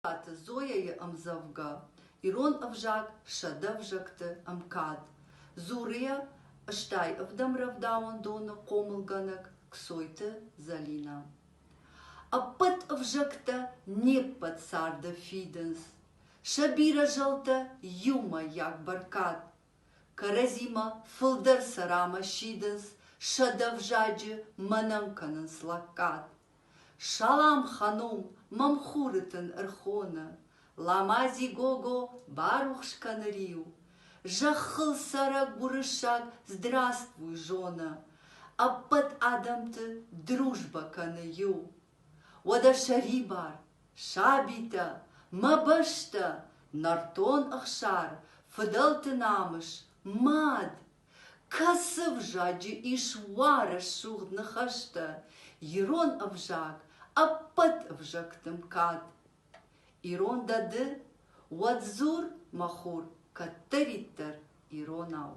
Хъуысаты Зояйы ӕмдзӕвгӕ «Ирон ӕвзаг сӕдӕвзӕгты ӕмкад» дзуры стай ӕвдӕм рӕвдауӕндоны хъомылгӕнӕг Ксойты Зӕлинӕ. Ӕппӕт ӕвзӕгтӕ не ппӕт царды фидынц, сӕ бирӕ зӕлтӕ иумӕйаг бӕркад. Кӕрӕдзимӕ фылдӕр цӕрамӕ сидынц, сӕдӕвзаджы мӕнӕн кӕнынц лӕггад. Салам, ханум, мӕм хуры тын ӕрхоны, Ламази Гого барухс кӕны риу. Зӕххыл цӕрӕг уырыссаг здравствуй зоны, Ӕппӕт адӕмты дружбӕ кӕны иу. Уӕдӕ сӕрибар, сабитӕ, мӕ бӕстӕ, Нӕртон ӕхсар, фыдӕлты намыс, мад! Кӕцы взаджы ис уа рӕсугъд ныхӕстӕ, Ирон ӕвзаг ӕппӕт ӕвзӕгты мкад. Ирон дӕ ды, уӕд дзур, мӕ хур, кӕддӕриддӕр иронау.